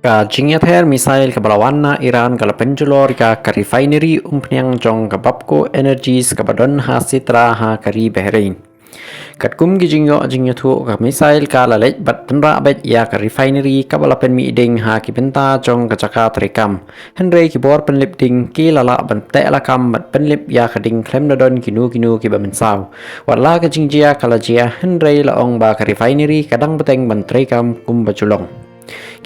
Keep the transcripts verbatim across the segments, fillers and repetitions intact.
Ka jingïather missile kaba la wan na Iran ka la pynjulor ïa ka refinery umphniang jong ka Bapco Energies kaba don ha Sitra ha ka ri Bahrain. Katkum ki jingïoh jingïathuh, ka missile ka la leit bad tynrah beit ïa ka refinery kaba la pynmih ding ha ki bynta jong ka jaka treikam. Hynrei ki bor pynlip ding ki la lah ban teh lakam bad pynlip ïa ka ding khlem da don kino kino kiba mynsaw. Wat la ka jingjia ka la jia, hynrei la ong ba ka refinery ka dang bteng ban treikam kumba ju long.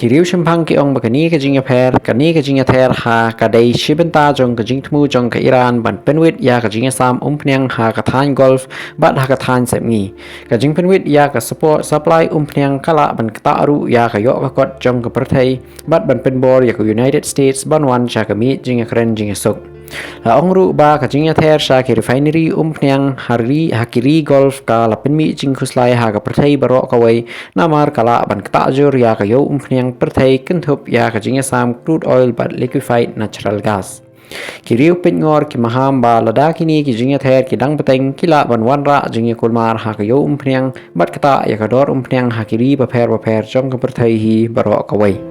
Ki riew shemphang ki ong ba kane ka jingïapher, kane ka jingïather ha ka dei shi bynta jong ka jingthmu jong ka Iran ban pynwit ïa ka jingïasam umphniang ha ka thaiñ Gulf bad ha ka thaiñ sepngi. Ka jingpynwit ïa ka support supply umphniang ka lah ban ktah ruh ïa ka ïoh ka kot jong ka pyrthei bad ban pynbor ïa ka United States ban wan sha ka miej jingïakren jingïasuk. La ong ruh ba ka jingïather sha ki refinery umphniang ha ri, ha ki ri Gulf ka la pynmih jingkhuslai ha ka pyrthei baroh kawei, namar ka lah ban ktah jur ïa ka ïew umphniang pyrthei kynthup ïa ka jingïasam crude oil bad liquefied natural gas. Ki riew peitngor ki maham ba lada kine ki jingïather ki dang bteng, ki lah ban wanrah jingïakulmar ha ka ïew umphniang bad ktah ïa ka dor umphniang ha ki ri bapher bapher jong ka pyrthei hi baroh kawei.